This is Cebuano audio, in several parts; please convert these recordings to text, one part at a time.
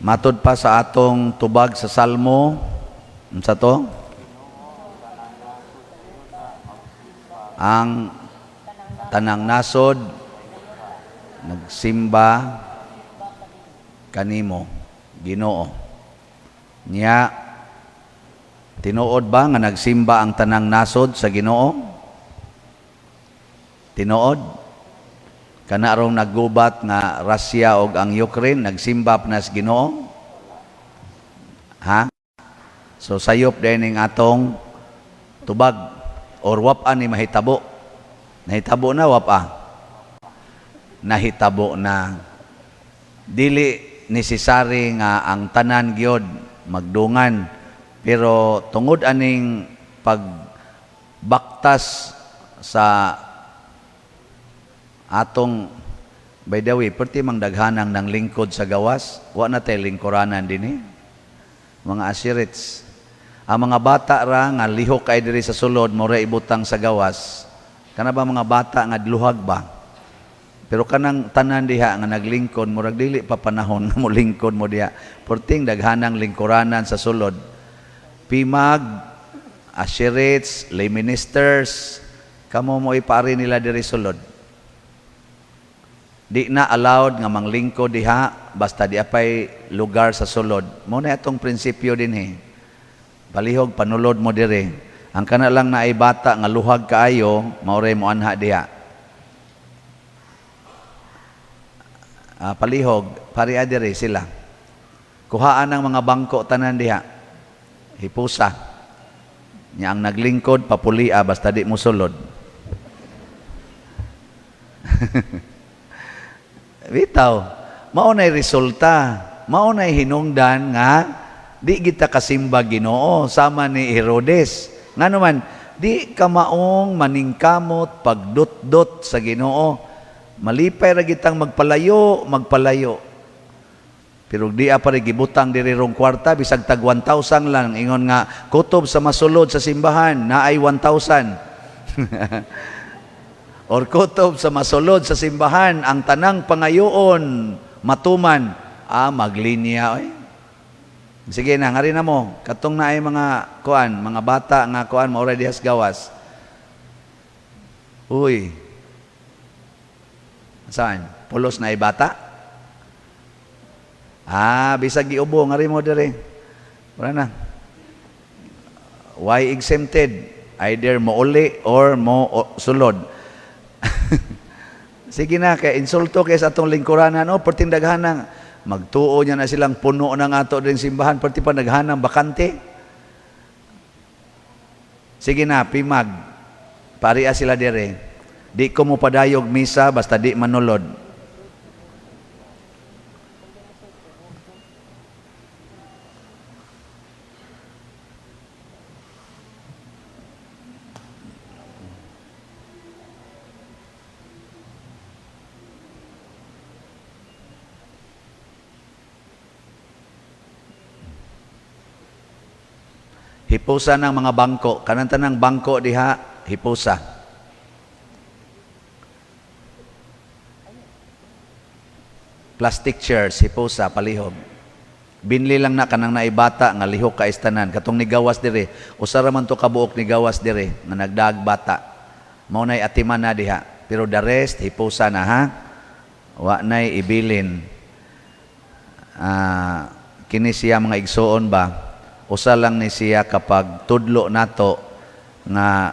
Matod pa sa atong tubag sa Salmo, unsa to? Ang tanang nasod nagsimba kanimo, Ginoo. Nya, tinuod ba nga nagsimba ang tanang nasod sa Ginoo? Tinuod? Kana rong naggubat nga Russia og ang Ukraine nagsimba pa na sa Ginoo? Ha? So sayop din ning atong tubag or wapa ni mahitabo. Nahitabo na wapa. Nahitabo na. Dili necessary nga ang tanan gyud magdungan, pero tungod aning pagbaktas sa atong, by the way, perti mang daghanang ng lingkod sa gawas, wa na tay lingkuranan dinhi. Mga asirits. Ang mga bata ra nga lihok kay diri sa sulod, mo ra ibutang sa gawas. Kana ba mga bata nga luhag ba? Pero kanang tanan diha nga naglingkod, murag dili pa panahon nga molingkod mo diha. Perting daghanang lingkuranan sa sulod. Pimag, asirits, lay ministers, kamo mo ipari nila diri sulod. Di na allowed nga manglingkod diha basta di apay lugar sa sulod. Mo na atong prinsipyo dinhi. Palihog panulod mo diri. Ang kana lang na ay bata nga luhag kaayo, mao ray mo anha diha. Palihog paria diri sila. Kuhaan ang mga bangko tanan diha. Hipusa. Nya ang naglingkod papulia basta di mo sulod. Bitaw, mao nay resulta, mao nay hinungdan nga di kita kasimba Ginoo sama ni Herodes. Ngano man di ka maong maningkamot pagdutdot sa Ginoo. Malipay ra gitang magpalayo, magpalayo. Pero di pa rin gibutang diri rong kwarta bisag tag 1,000 lang ingon nga kutob sa masulod sa simbahan naay 1,000. Or kutob sa masulod sa simbahan ang tanang pangayoon matuman, maglinya oy. Sige na, ngari na mo katong naay mga kuan, mga bata nga kuan mao ra dihas gawas. Uy. Saan? Pulos na ay bata? Bisag giubo ngari mo diri. Wala na. Why exempted? Either mo uli or mo sulod. Sige na, kay insulto kay sa atong lingkuranan, oh, perting daghanang magtuo niya na silang puno ng ato din simbahan, perti pa daghanang bakante. Sige na, pimag. Paria sila dire. Di ko mo padayog misa basta di manulod. Hipusa ng mga bangko. Kanang tanang bangko diha, hipusa. Plastic chairs, hipusa, palihog. Binli lang na kanang naibata nga lihok ka istanan. Katong nigawas dire, usa ra man to kabuok nigawas dire nga nagdaag bata. Mao nay atiman na diha. Pero the rest, hipusa na ha. Wa nay ibilin. Kini siya mga igsuon ba? Usa lang ni siya kapag tudlo nato nga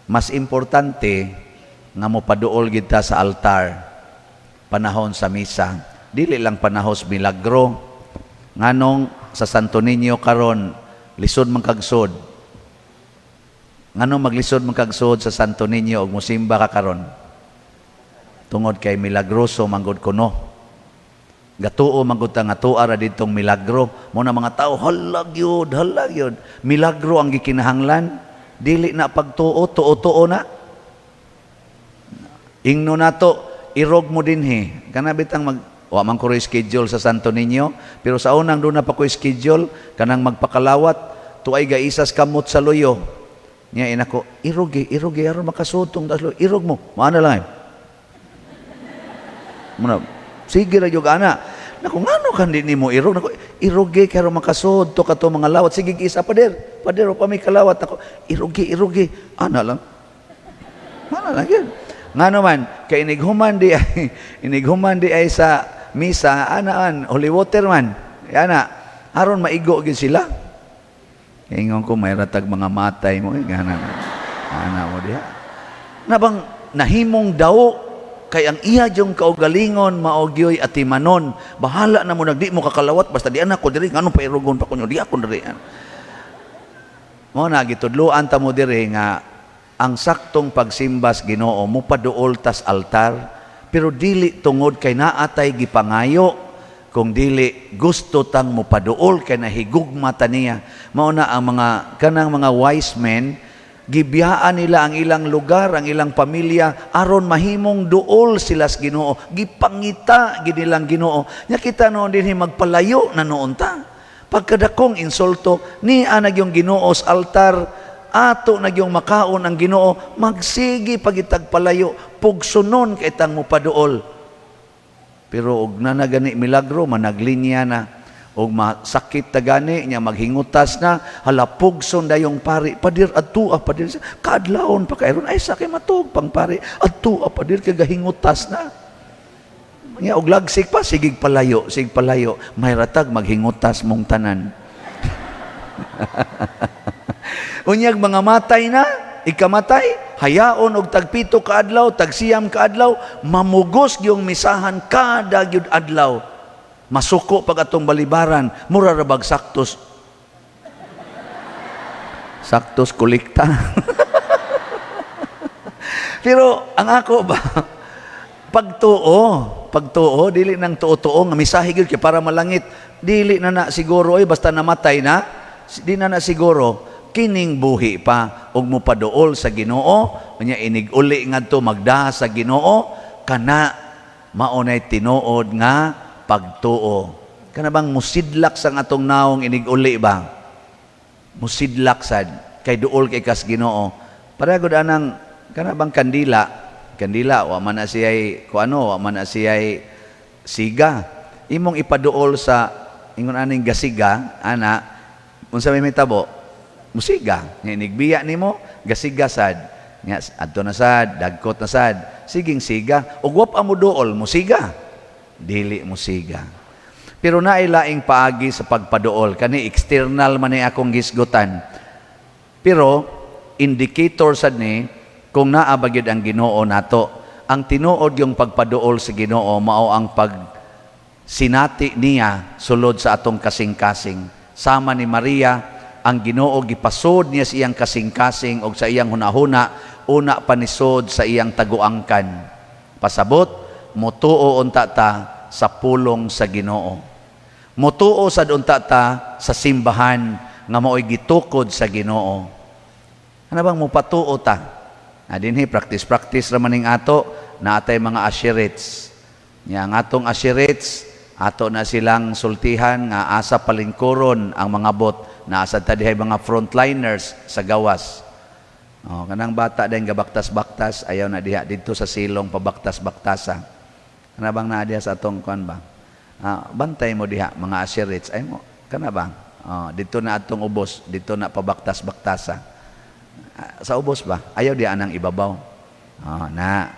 mas importante nga mopaduol kita sa altar panahon sa misa. Dili lang panahon sa milagro. Nganong sa Santo Niño karon lisod man kagsod. Nganong maglisod man kagsod sa Santo Niño og mosimba ka karon? Tungod kay milagroso manggod kuno. Gatuo man gud ta nga tuwa ra didtong milagro. Mo na mga tao, halag yun, halag yun. Milagro ang gikinahanglan. Dili na pagtuo, tuo-tuo na. Ingno nato, irog mo dinhi. Kana bitang mag wa man ko schedule sa Santo Niño, pero sa unang doon na pa ko schedule kanang magpakalawat, tuay gaisas kamot sa luyo. Nya inako, irogi, irogi aron makasutong tas luyo. Irog mo, maana lang. Muna, sige ra jud ana. Nako, ngano kan di nimo irog? Nako, irogi kay aron makasud to kato mga lawat. Sige isa, pader. Pader pa may kalawat ako. Irogi, irogi. Ana lang. Ana lang yun. Ngano man, kay inighuman di ay sa misa, anaan, holy water man. Ana, aron maigo gyud sila. Ingon ko, may ratag mga matay mo. Eh, gana, ana mo diha. Nabang nahimong daw kay ang iya jung kaugalingon mao gyoy atimanon. Bahala na mo nagdi mo kakalawat, basta di anak ko diri, ngano pa irugon pa kunyo, di ako diri. Mo na gitudloan ta mo diri nga ang saktong pagsimbas Ginoo, mupaduol tas altar, pero dili tungod kay naatay gipangayo, kung dili gusto tang mupaduol kay nahigugma ta niya. Mao na ang mga kanang mga wise men, gibiyaan nila ang ilang lugar, ang ilang pamilya, aron mahimong duol sila sa Ginoo. Gipangita gid nilang Ginoo. Nya kita noon dinhi, magpalayo na noon ta. Pagkadakong insulto ni anag yung Ginoo sa altar, ato na yung makaon ang Ginoo, magsige pagitag palayo, pugsunon kay tang mupaduol. Pero og na gani milagro, managlinya na og masakit ta gani nya, maghingutas na, hala, pugson dayong pari, "Padir, adto ah, padir, kaadlawon pa kay ron ay sa kay matug pang pari, adto ah, padir, kay gahingutas na." Nya og lagsik pa, sigig palayo, sig palayo, may ratag maghingutas mong tanan. Unyag mga matay na, ikamatay, hayaon og tagpito ka adlaw, tagsiyam ka adlaw, mamugos yung misahan kada gyud adlaw. Masuko pag atong balibaran, mura ra bag saktos. Saktos kolekta. Pero ang ako ba, pagtuo, pagtuo, dili nang tuo-tuo nga misahe gyud kay para malangit. Dili na na siguro ay basta namatay na, di na na siguro kining buhi pa ug mopaduol sa Ginoo, unya inig uli ngadto magda sa Ginoo, kana mao nay tinuod nga pagtuo. Kana bang musidlak sa atong naong inig uli ba? Musidlak sad kay duol kay kas Ginoo. Pareho gud anang kana bang kandila, kandila wa man na siya'y kuano, wa man na siya'y siga. Imong ipaduol sa ingon aning gasiga, ana, unsa may mitabo? Musiga. Nya inigbiya nimo, gasiga sad. Nya adto na sad, dagkot na sad. Siging siga. Ug wa pa mo duol, musiga. Dili musiga. Pero naay laing paagi sa pagpaduol. Kani external man ni akong gisgutan. Pero indicator sad ni kung naa ba gyud ang Ginoo nato. Ang tinuod yung pagpaduol sa Ginoo mao ang pag sinati niya sulod sa atong kasing-kasing. Sama ni Maria, ang Ginoo gipasod niya sa iyang kasing-kasing og sa iyang hunahuna, una panisod sa iyang taguangkan. Pasabot, mutuo unta ta sa pulong sa Ginoo. Mutuo sad unta ta sa simbahan nga mao'y gitukod sa Ginoo. Ano bang mupatuo ta? Na dinhi practice practice ra maning ato, naatay mga usherates. Nya ang atong usherates, ato na silang sultihan nga asa palingkuron ang mga bot, naasa ta dihay mga frontliners sa gawas. Oh, kanang bata din gabaktas-baktas, ayaw na diha didto sa silong pabaktas-baktasa. Kana bang naa diha sa atong kuan ba? Ah, bantay mo diha mga usherates ay mo kana bang? Oh, didto na atong ubos, didto na pabaktas-baktasa. Ah, sa ubos ba? Ayaw diha anang ibabaw. Oh, na.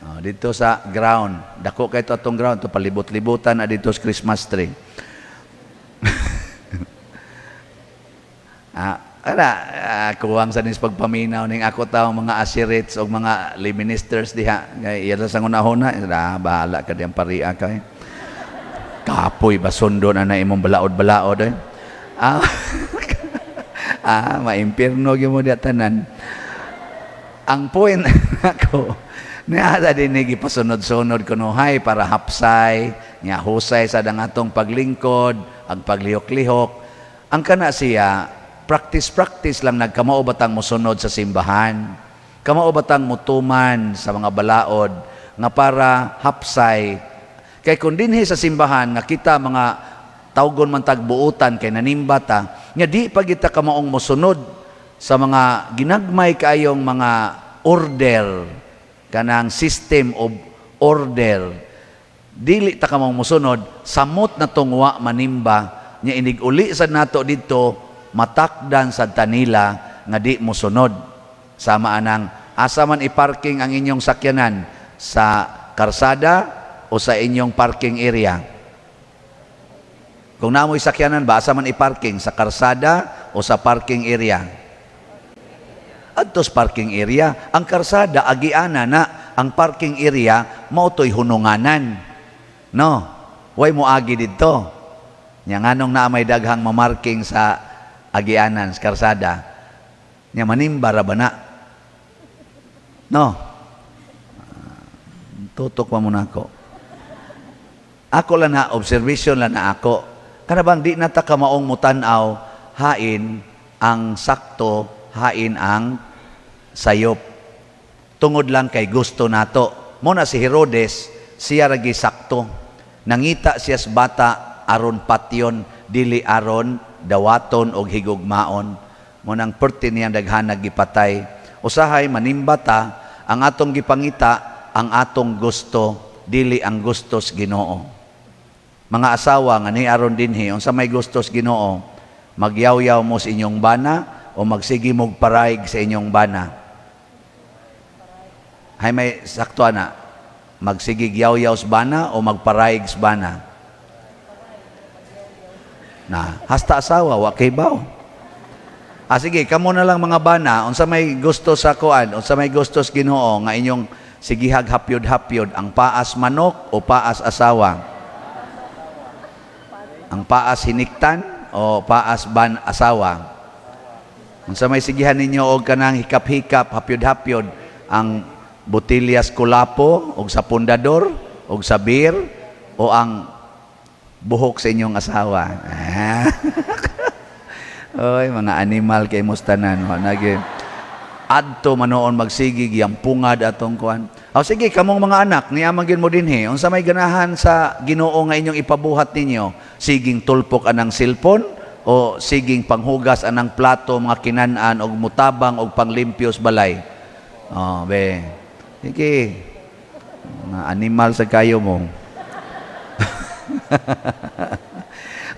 Oh, dito sa ground. Dako kay to atong ground to, palibot-libutan na dito sa Christmas tree. Ah, ana, kuwang sa nis pagpaminaw ning ako taong mga usherates o mga lay ministers diha. Kay iya sa ngunahuna, ah, bahala ka diyang paria kay. Kapoy ba sundo na na imong balaod-balaod eh. Ah, ah, maimpirno gyud mo diha tanan. Ang point ako, niada din ni gipasunod-sunod kunuhay para hapsay, nya husay sa dang atong paglingkod, ang paglihok-lihok. Ang kana siya, practice-practice lang, nagkamao batang mosunod sa simbahan. Kamao batang mutuman sa mga balaod nga para hapsay. Kay kung dinhi sa simbahan nga kita mga tawgon man tagbuutan kay nanimba ta, nga di pa kita kamaong mosunod sa mga ginagmay kaayong mga order, kanang system of order. Dili ta kamong musunod, samot na tong wa manimba nya. Inig uli sa nato didto, matakdan sa tanila nga di mosunod. Sama anang asa man i-parking ang inyong sakyanan, sa karsada o sa inyong parking area? Kung namoy sakyanan ba, asa man i-parking, sa karsada o sa parking area? Adtos parking area. Ang karsada agiana na, ang parking area mao to'y hununganan. No? Way mo agi didto. Nya nganong naa may daghang mamarking sa agianan sa karsada? Nya manimba ra ba na? No? Tutok pa mo nako. Ako lang na, observation lang na ako. Kana bang di na ta kamaong mutan-aw, hain ang sakto, hain ang sayop. Tungod lang kay gusto nato. Mo na si Herodes, siya ragi sakto. Nangita siya sa bata aron patyon, dili aron dawaton og higugmaon. Mo nang perti niyang daghanag gipatay. Usahay manimba ta, ang atong gipangita, ang atong gusto, dili ang gustos Ginoo. Mga asawa nga ni aron dinhi, unsa may gustos Ginoo? Magyawyaw mo sa inyong bana o magsige mog paraig sa inyong bana? Hay may sakto ana. Magsigig yaw-yaw sa bana o magparaig sa bana? Na, hasta asawa, wa kay baw. Ah, sige, kamo na lang mga bana, unsa may gusto sa kuan, unsa may gusto sa Ginoo nga inyong sigihag hapyod-hapyod, ang paas manok o paas asawa? Ang paas hiniktan o paas ban asawa? Unsa may sigihan ninyo og kanang hikap-hikap, hapyod-hapyod, ang botilyas kulapo og sa pundador og sa beer o ang buhok sa inyong asawa? Ah. Oy, mga animal kay tanan, wa nagi. Adto manoon magsigig pungad atong kuan. O sige, kamong mga anak, niya man gyud mo dinhi, unsa may ganahan sa Ginoo nga inyong ipabuhat ninyo? Siging tulpok anang cellphone o siging panghugas anang plato, mga kinan-an, og mutabang og panglimpyos balay? Oh, be. Sige. Mga animal sa kayo mo.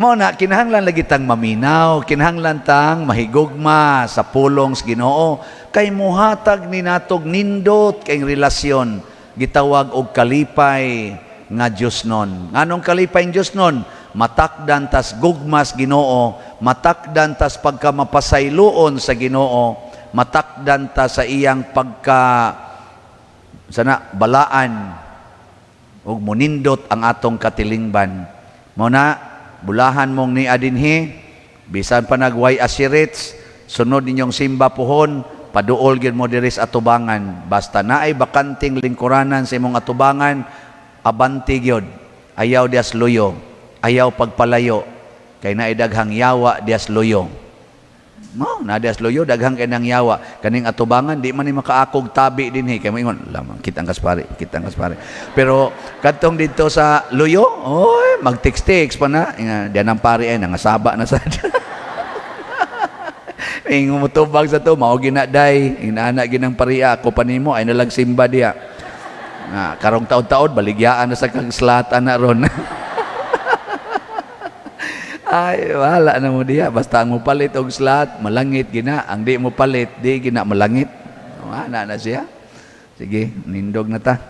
Mao na kinahanglan lagi tang maminaw, kinahanglan tang mahigugma sa pulong sa Ginoo kay muhatag ni natog nindot kay relasyon gitawag og kalipay nga Dios nun. Nganong kalipay ng Dios nun? Matakdan tas gugmas Ginoo, matakdan tas pagka mapasayloon sa Ginoo, matakdan ta sa iyang pagka sana balaan ug munindot ang atong katilingban. Mao na bulahan mong ni adinhi, bisan pa nagway asirits, sunod ninyong simba puhon, paduol gyud mo diri sa atubangan. Basta naay bakanting lingkuranan sa imong atubangan, abanti gyud. Ayaw dias luyo, ayaw pagpalayo, kay naay daghang yawa dias luyo. Mo, na dias luyo daghang kay nang yawa. Kaning atubangan di man ni makaakog tabi dinhi kay moingon, lamang kitang kaspari, kitang kaspari. Pero kadtong didto sa luyo, oy, mag-text-text pa na. Nga, diyan ang pari ay nangasaba na sad. Ingon motubag sa to, mao gina day, inana ginang pariya ako pa nimo ay nalag simba diya. Na karong taon-taon baligyaan na sa kag slot ana ron. Ay, wala na mo diya. Basta ang mo palit og slot, malangit gina. Ang di mo palit, di gina malangit. Wala na siya. Sige, nindog na ta.